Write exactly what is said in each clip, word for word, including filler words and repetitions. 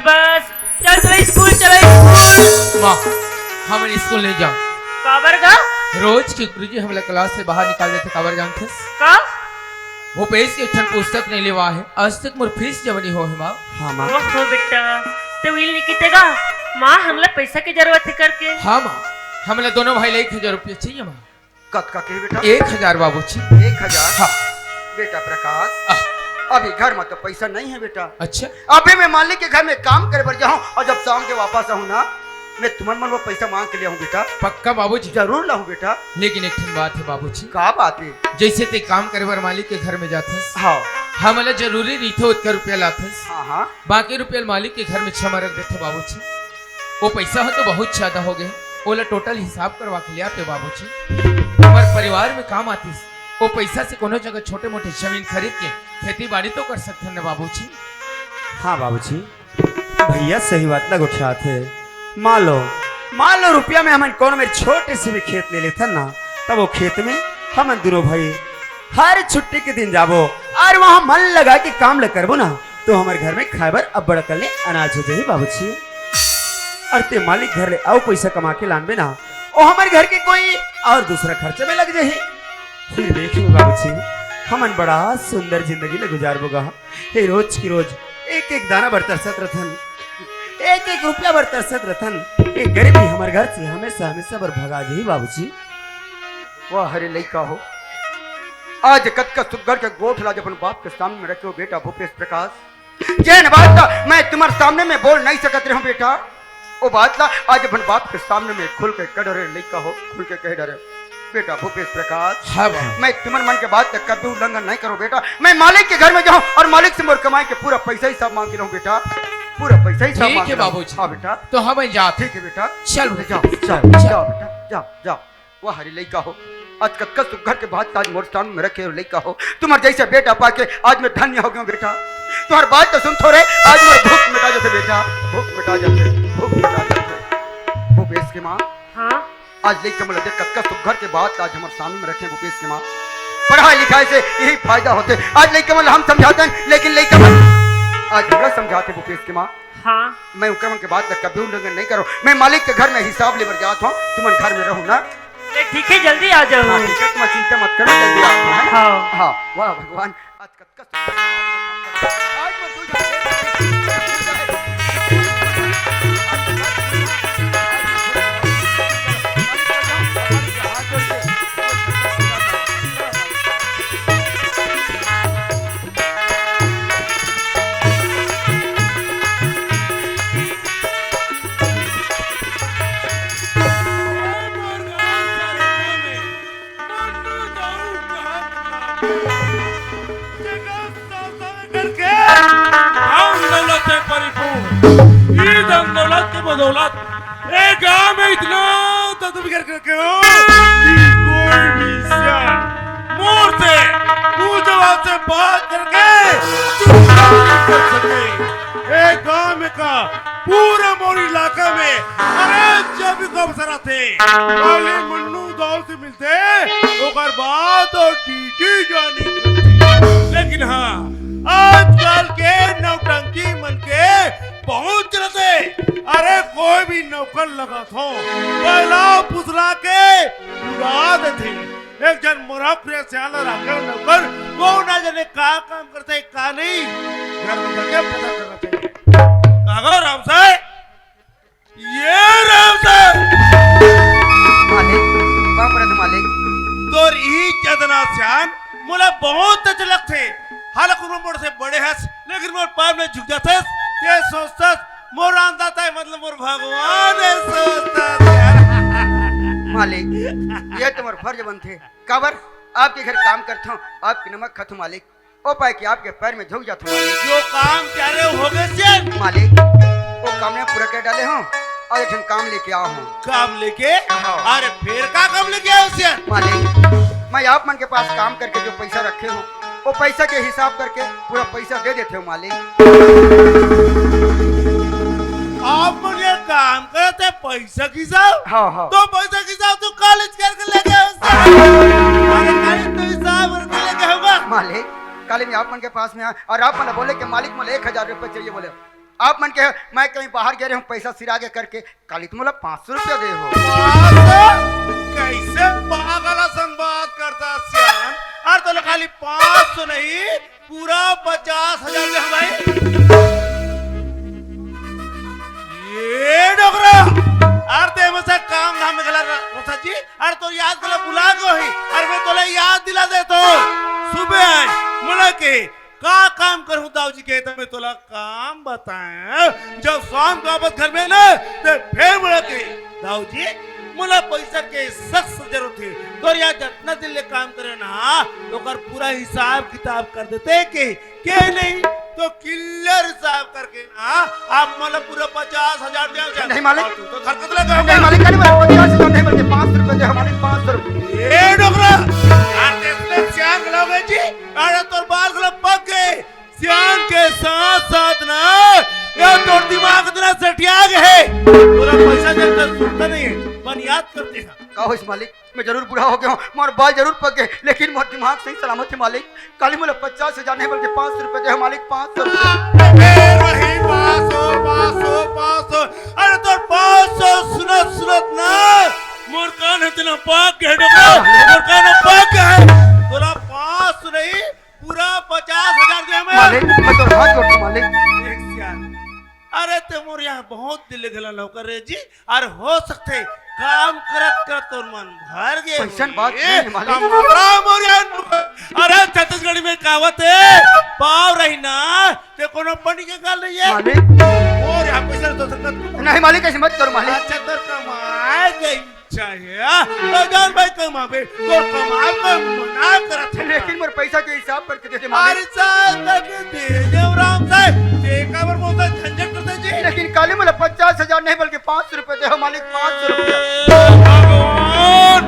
बस, चल, चल, स्कूल, चल, स्कूल। माँ, हमन स्कूल नहीं जाओ। काबर गा? रोज के गुरुजी हमला क्लास से बाहर निकाल देथे, काबर जानथस? का? वो पेज के एक ठन पुस्तक नहीं लेवा है, आज तक मोर फीस जमा नहीं हो है, माँ। हाँ, माँ। ओहो बेटा, ते उइल नहीं किते गा? माँ, हमला पैसा के जरूरत है करके। हाँ, माँ, हमला दोनों भाई ला एक हजार रुपया चाहिए, माँ। कतका के बेटा? एक हजार बाबूजी। एक हजार? हाँ। बेटा प्रकाश, आह। अभी घर में तो पैसा नहीं है बेटा। अच्छा। अभी मैं मालिक के घर में काम करे बर जाहूँ और जब शाम के वापस आऊँ ना, मैं तुमन मन वो पैसा मांग के ले आऊँ बेटा। पक्का बाबूजी? जरूर लाऊं बेटा। लेकिन एक ठन बात है बाबूजी। का बात है? जैसे ते काम करे बर मालिक के घर में जाथस, हाँ। हमला जरूरी रहिथे ओतका रुपया लाथस। हाँ, हाँ। बाकी रुपया मालिक के घर में छमा रख देथे बाबूजी। वो पैसा ह तो बहुत ज्यादा हो गए, ओला टोटल हिसाब करवा के ले आते बाबूजी। हमर परिवार में काम आतिस, वो पैसा से कोनो जगह छोटे मोटे जमीन खरीद के खेती बाड़ी तो कर सकथन न बाबूजी। हाँ बाबूजी, भैया सही बात ला गोठियात हे। मान लो, मान लो रुपया में हमन कोनो मेर छोटे से भी खेत ले लेथन ना, तब वो खेत में हमन दोनों भाई हर छुट्टी के दिन जाबो और वहाँ मन लगा के काम ल करबो ना, तो हमर घर में खाए बर अब्बड़ अकन ले अनाज हो जाही बाबूजी। और ते मालिक घर ले अउ पैसा कमा के लानबे ना, ओ हमर घर के कोई और दूसरा खर्चा में लग जाही। फिर देखियो बाबूजी, हमन बड़ा सुंदर जिंदगी ल गुजारबो गा। हे रोज की रोज एक एक दाना बर तरसत रथन, एक एक रुपया बर तरसत रथन। ये गरीबी हमर घर से हमेशा हमेशा बर भगा जाही बाबूजी। वाह रे लइका हो, आज कतका सुग्घर के गोठ ला आज अपन बाप के सामने में रखे हो बेटा भूपेश प्रकाश। जेन बात ला मैं तुम्हारे सामने में बोल नहीं सकत रहे हूँ बेटा, वो बात ला आज अपन बाप के सामने में खुल के कह डरे लइका हो, खुल के कह डरे। बेटा भूपेश प्रकाश, हाँ बाबा। मैं तुम्हारे मन के बात ला कभी उल्लंघन नहीं करूँ बेटा। मैं मालिक के घर में जाऊँ और मालिक से मोर कमाई के पूरा पैसा हिसाब मांग के लाऊं बेटा, पूरा पैसा हिसाब ठीक मांग है के लाऊं। बाबूजी। हाँ बेटा। तो हम जात ठीक है बेटा। चल जाओ, बेटा। जाओ, चल। जाओ बेटा, जाओ, जाओ। वाह रे लइका हो, आज कतका सुग्घर के बात आज मोर सामने में रखे हो लइका हो। तुम्हार जैसे बेटा पाके आज मैं धन्य हो गया हूँ बेटा। तुम्हार बात तो सुन थोरे, आज मोर भूख मिटा जाते बेटा, भूख मिटा जाते, भूख मिटा जाते। भूपेश के माँ, हाँ? आज लइका मन ला देख कतका सुग्घर के बात आज हमर सामने में रखे भूपेश के माँ। पढ़ाई लिखाई से यही फायदा होते। आज लइका मन ला हम समझाते हैं, लेकिन लइका मन आज हमरा समझाते भूपेश के माँ। हाँ। मैं उनकर मन के बात ला कभी उल्लंघन नहीं करो। मैं मालिक के घर में हिसाब ले बर जात हूँ, तुमन घर में रहो ना। ए, ठीक है, जल्दी आ जाओ। हाँ, ठीक है, तुम चिंता मत करो, जल्दी आ जाओ, है? हाँ। हाँ, वाह भगवान, आज कतका सुंदर। आज मैं दू झन करके धन दौलत से परिपूर्ण। ये धन दौलत की बदौलत ए गांव में इतना तदबीर करके हो कि कोई भी इंसान मोर से ऊंच आवाज से बात करके चुप नहीं कर सके। ए गांव में का पूरा मोर इलाका में अरे जब भी अफसर आथे, पहले मन्नू दौल से मिलथे, ओकर बाद तो डीडी जानी करथे। लेकिन हाँ, आजकल के नौटंकी मन के बहुत चलत हे। अरे कोई भी नौकर लगाथो, पहला फुसला के उड़ा देथे। एक झन मोरा प्रिय सियान राखे नौकर, वो ना जाने का काम करथे, का नहीं, घर में जाके पता करना चाहिए। का गो राम साहब? ये राम से मालिक, पाँव परत हँव मालिक। तोर इही चेतना सियान मोला बहुत अच्छा लगथे। हालांकि कोनो मोर से बड़े हस, लेकिन मोर पैर में झुक जाथस। ते सोचथस मोर अन्नदाता हे, मतलब मोर भगवान हे सोचथस यार। मालिक, ये तो मोर फर्ज बनथे। काबर? आपके घर काम करथों, आपके नमक खाथों मालिक। ओ पाय के आपके पैर में झुक जाथों मालिक। जो काम प्यारे हो गए से मालिक, वो काम मैं पूरा कर डाले हूँ और एक ठन काम लेके आया हूँ। काम लेके? हाँ। अरे फिर का काम लेके आए से? मालिक, मैं आप मन के पास काम करके जो पैसा रखे हूँ, वो पैसा के हिसाब करके पूरा पैसा दे देते हो मालिक। आप मन ये काम करते पैसा के हिसाब? हाँ, हाँ। तो पैसा के हिसाब तो कॉलेज करके लेके आए से। अरे कॉलेज तो हिसाब करके लेके होगा। मालिक, काली मैं आप मन के पास में आया और आप मन बोले कि मालिक मोला एक हजार रुपये चाहिए बोले। आप मन के, मैं कहीं बाहर गे रहेंव, पैसा सिरा गे करके, काली तुम मोला पाँच सौ रुपया दे हो। पाँच सौ? कैसे पागल असन बात करथस सियान? अरे तोला खाली पाँच सौ नहीं, पूरा पचास हजार दे हँव भाई। ये डोकरा, अरे ते हमेशा काम धाम में घला रह-, रथस जी। अरे तोर याद घला भुला गे होही। अरे मैं तोला याद दिला देथँव। सुबह आय, मोला कहे, का काम करहूँ दाऊ जी के, त मैं तोला काम बताएँव। जब शाम के वापस घर में ना, त फेर मोला कहे, दाऊ जी, मोला पैसा के सख्त जरूरत हे। तोर यहाँ जतना दिन ले काम करेंव ना, ओकर पूरा हिसाब किताब कर देते के, के नहीं, तो clear हिसाब करके ना, आप मोला पूरा पचास हजार दे। नहीं मालिक। और तू तो हरकत लगा नहीं मालिक, काली मोला पचास हजार नहीं, बल्कि पाँच सौ रुपया दे हो मालिक, पाँच सौ रुपया। ए डोकरा, अरे ते सियान घलो हो गे जी, अरे तोर बाल घलो पक गे। सियान के साथ साथ ना, ये तोर दिमाग इतना सठिया गे हे, तोला पैसा देथे सुरता नहीं हे, बन याद करथे। का होइस मालिक? मैं जरूर बूढ़ा हो गे हँव, मोर बाल जरूर पक गे, लेकिन मोर दिमाग सही सलामत हे मालिक। काली मोला पचास हजार नहीं बल्कि पाँच सौ रुपया दे हो मालिक, पाँच सौ रुपया। फेर वही पाँच सौ, पाँच सौ, पाँच सौ। अरे तोर पाँच सौ सुनत सुनत ना मोर कान ह तेला पाक गे हे डोकरा, मोर कान ह पाक गे हे। तोला पाँच सौ नहीं, पूरा पचास हजार दे हमें। मालिक, मैं तोर हाथ जोड़थँव मालिक। देख सियान, अरे ते मोर यहाँ बहुत दिन ले घला नौकर रहे जी, अउ हो सकथे काम करत करत तोर मन भर गे होही। अइसन बात नहीं हे मालिक। कमरा मोर यहाँ नौकर। अरे छत्तीसगढ़ी में कहावत हे, पाँव रही ना, ते कोनो बनी के गाल नहीं हे। मालिक। मोर यहाँ पैसा तो सकत नहीं मालिक, अइसे मत करो मालिक। अच्छा तोर कमाए के इच्छा हे, हाँ? तो जान भाई कमाबे, तोर कमाए को मना करत हे। लेकिन मोर पैसा के हिसाब करके दे दे मालिक। अरे साल तक दे दे आराम से, ते काबर बहुत झंझट करथे जी। लेकिन काली मोला पचास हजार नहीं बल्कि पाँच सौ रुपया दे हो मालिक, पाँच सौ रुपया। हे भगवान,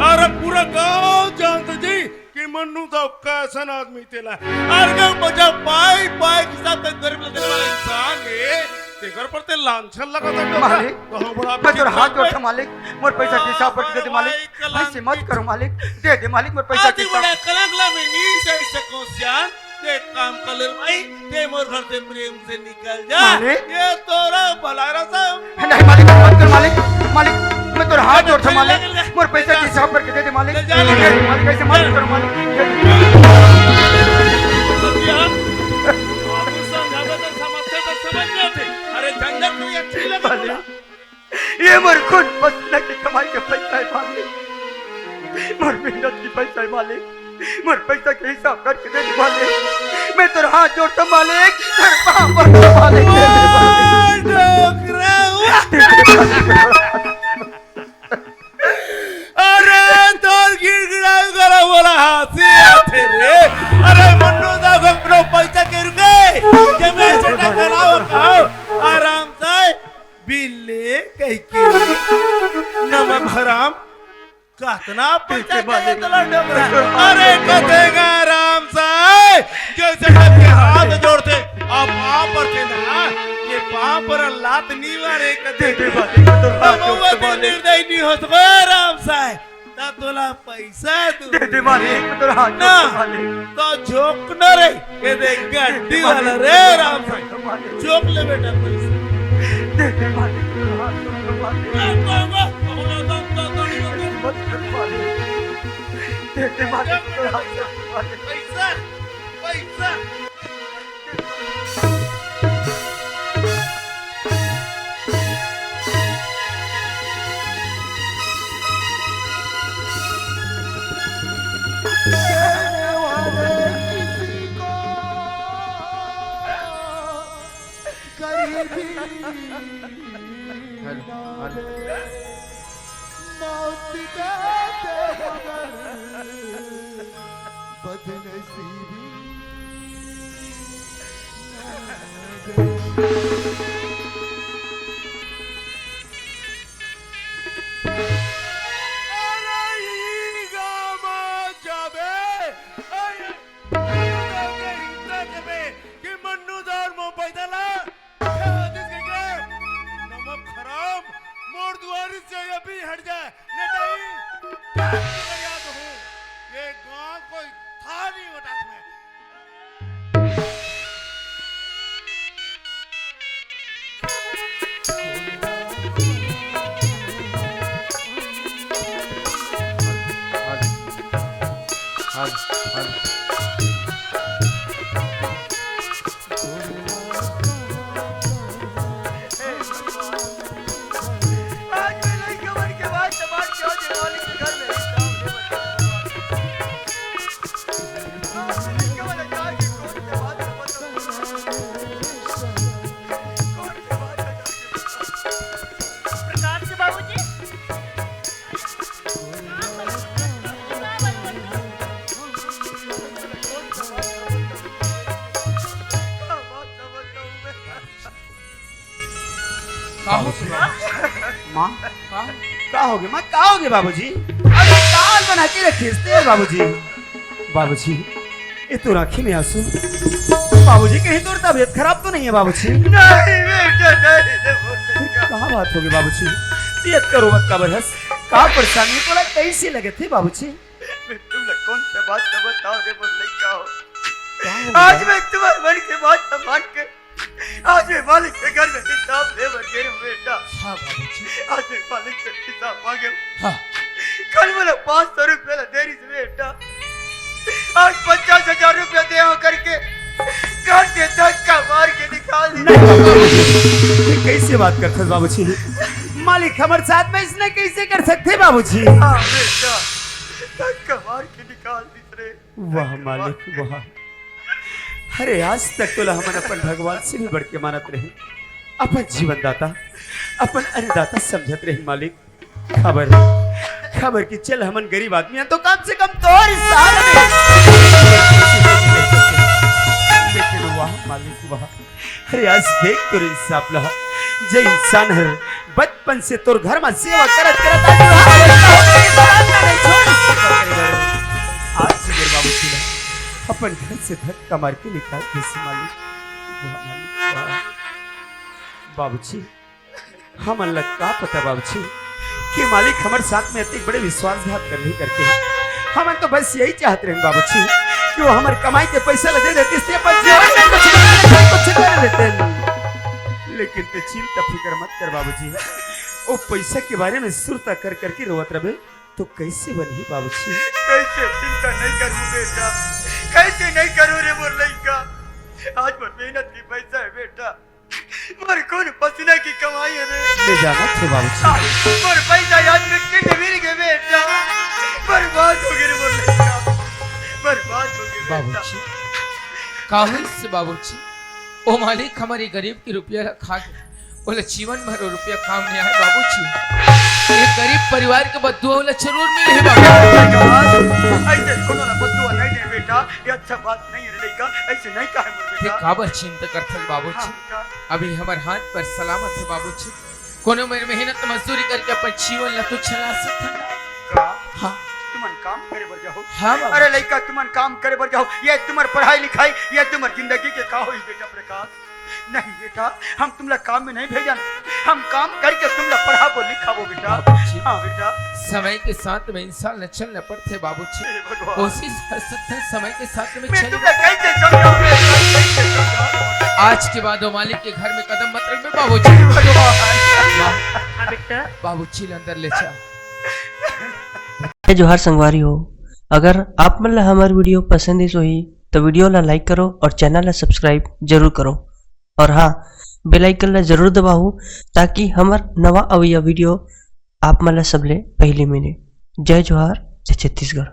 अरे पूरा गाँव जानथे जी कि मन्नू दाऊ कैसन आदमी तेला। अरे गाँव बजा पाई पाई के हिसाब तक गरीब ल देने वाला इंसान हे, तेकर पर ते लांछन लगाथस डोकरा। मालिक, कहाँ बड़ा मैं तोर हाथ जोड़थँव मालिक, मोर पैसा के हिसाब करके दे दे मालिक। अइसे मत करो मालिक, दे दे मालिक मोर पैसा के हिसाब। बड़ा कलंक ला मैं नहीं सह सकँव सियान, ते एक काम कर ले भाई, ते मोर घर से प्रेम से निकल जा। मालिक। ये तोर भला रहा साहब। नहीं मालिक, मत कर मालिक, मालिक, मैं तोर हाथ जोड़थँव मालिक, मोर पैसा के हिसाब करके दे दे मालिक, दे दे मालिक, अइसे मत कर मालिक। अरे झंझट नहीं अच्छी लगे मालिक। ये मोर खून पसीना के कमाई के पैसा हे मालिक, मोर मेहनत के पैसा हे मालिक, मोर पैसा के हिसाब करके दे दे मालिक। मैं तोर हाथ जोड़थँव मालिक, तोर पाँव पड़थँव मालिक, दे दे मालिक। डोकरा हुआ। अरे तोर गिड़गिड़ाए गला वाला हँसी आथे रे। अरे मन्नू दा को कोनो पैसा के रुके, जे मैं सेटा खराब खाओ, आराम से बिल्ले कह के। नमक हराम, कतना पैसा चाहिए तोला डोकरा? अरे कतेगा आराम से, जइसे सबके हाथ जोड़थे, अब पाँव परथे ना, ये पाँव पर लात नहीं मारे कते। अब वो निर्दयी नहीं हो सको आराम से। त तोला पैसा दू। दे दे मालिक, मैं तोर हाथ जोड़थँव मालिक। त झोंक न रे, ये देख गड्डी वाला रे राम भाई। झोंक ले बेटा पैसा। दे दे मालिक, मैं तोर हाथ जोड़थँव मालिक। मत कर मालिक। दे दे मालिक, मैं तोर हाथ जोड़थँव मालिक। पैसा, पैसा। अरे ई गामा जाबे, अरे, मन्नू दाऊ के हिंसा करबे कि मन्नू दाऊ मोर पैसा ला, क्या आदेश के के? नमक हराम, मोर दुआरी से अभी हट जाए, नहीं तो ई क्या कर याद हूँ? ये गांव कोई था नहीं बता तुम्हें। प्रकाश के बाबूजी। का हो गया? माँ, का? का हो गया माँ? का हो गया बाबूजी? अरे, काल बना के रखे थे बाबूजी। बाबूजी, ये तो आँखी में आंसू। बाबूजी, कहीं तोर तबीयत खराब तो नहीं है बाबूजी? नहीं बेटा, नहीं रे, बोल फिर नहीं। का बात हो गई बाबूजी? तबीयत का रोवत काबर हस? का परेशानी तोला कैसे लगे थे बाबूजी? मैं तुमला कौन सा बात का बताओ रे, बोल नहीं का हो? का हो आज गया? मैं तुम्हारे मन की बात न मान के आज मैं मालिक के घर में हिसाब ले बर गे हूँ बेटा। हाँ बाबूजी। आज मैं मालिक से हिसाब मांगे हूँ। हाँ। कल मोला पाँच सौ रुपया ला दे रही थी बेटा, आज पचास हजार रुपया दे हो करके घर से धक्का मार के निकाल दी। नहीं बाबूजी, ये कैसे बात करते हो बाबूजी? मालिक हमारे साथ में इसने कैसे कर सकते बाबूजी? हाँ बेटा, धक्का मार के निकाल दी रे। वाह मालिक, वाह। अरे, आज तक तोला हमन अपन भगवान से भी बढ़ के मानत रहे, अपन जीवन दाता, अपन अन्नदाता समझत रहे मालिक। खबर, खबर कि चल हमन गरीब आदमी हैं तो कम से कम तोर इंसान में। लेकिन वाह मालिक, वाह। अरे आज देख तोर इंसाफ ला, जे इंसान हर बचपन से तोर घर में सेवा करत करत आज तोर हालत का होके ये बड़ा नहीं छोड़। आज मेरे बाबूजी ला अपन घर से धक्का मार के निकाल दे से मालिक। वाह मालिक, वाह। बाबूजी, हमन ला का पता बाबूजी कि मालिक हमर साथ में इतने बड़े विश्वासघात कर रही करके। हमन तो बस यही चाहत रहे बाबूजी कि वो हमर कमाई के पैसा ला दे देती, इससे अपन जीवन में कुछ, कुछ कर लेते। लेकिन ते चिंता फिकर मत कर बाबूजी, वो पैसा के बारे में सुरता कर करके रोवत रहे तो कैसे बनही बाबूजी? कैसे चिंता नहीं करूँ बेटा, कैसे नहीं करूँ रे मोर लइका? आज मोर मेहनत की पैसा है बेटा, मोर खून पसीना की कमाई है रे। मैं जानत हूँ बाबूजी। मोर पैसा आज मिट्टी में मिल गए बेटा, बर्बाद हो गए रे मोर लइका, बर्बाद हो गए बेटा। बाबूजी, का होइस बाबूजी? ओ मालिक, हमर ये गरीब के रुपया ला खा गे, ओला जीवन भर वो रुपया काम नहीं आए बाबूजी। ये गरीब परिवार के बद्दुआ ओला जरूर मिलही बाबूजी। ऐसे कोनो ला बद्दुआ नहीं दे बेटा, ये अच्छा बात नहीं है रे लइका, ऐसे नहीं कहे मोर बेटा। काबर चिंता करथस बाबूजी? हाँ बेटा। अभी हमर हाथ पर सलामत है बाबूजी। कोनो मेर मेहनत मजदूरी करके अपन जीवन ला तो चला सकथन। का? हाँ। तुमन काम करे बर जाओ। हाँ बाबू। अरे लइका, तुमन काम करे बर जाओ, ये तुम्हर पढ़ाई लिखाई, ये तुम्हर जिंदगी के का होई बेटा प्रकाश? नहीं बेटा, हम तुमला काम में नहीं भेजन, हम काम करके तुमला पढ़ाबो लिखाबो बेटा। बाबूजी। हाँ बेटा। समय के साथ में इंसान ला चलना पड़थे बाबूजी। हे भगवान। कोशिश कर सकथन समय के साथ में मैं चले। तुमला कैसे समझाऊं बेटा, कैसे समझाऊं? आज के बाद वो मालिक के घर में कदम मत रखबे बाबूजी। हे भगवान। हाँ बेटा। बाबूजी ला अंदर ले जा। जय जोहार संगवारी हो, अगर आप मन ला हमर video पसंद आइस होही तो video ला like करो और channel ला subscribe जरूर करो। और हाँ, bell icon ला जरूर दबाओ ताकि हमर नवा अवइया video आप मन ला सबले पहली मिले। जय जोहार, जय छत्तीसगढ़।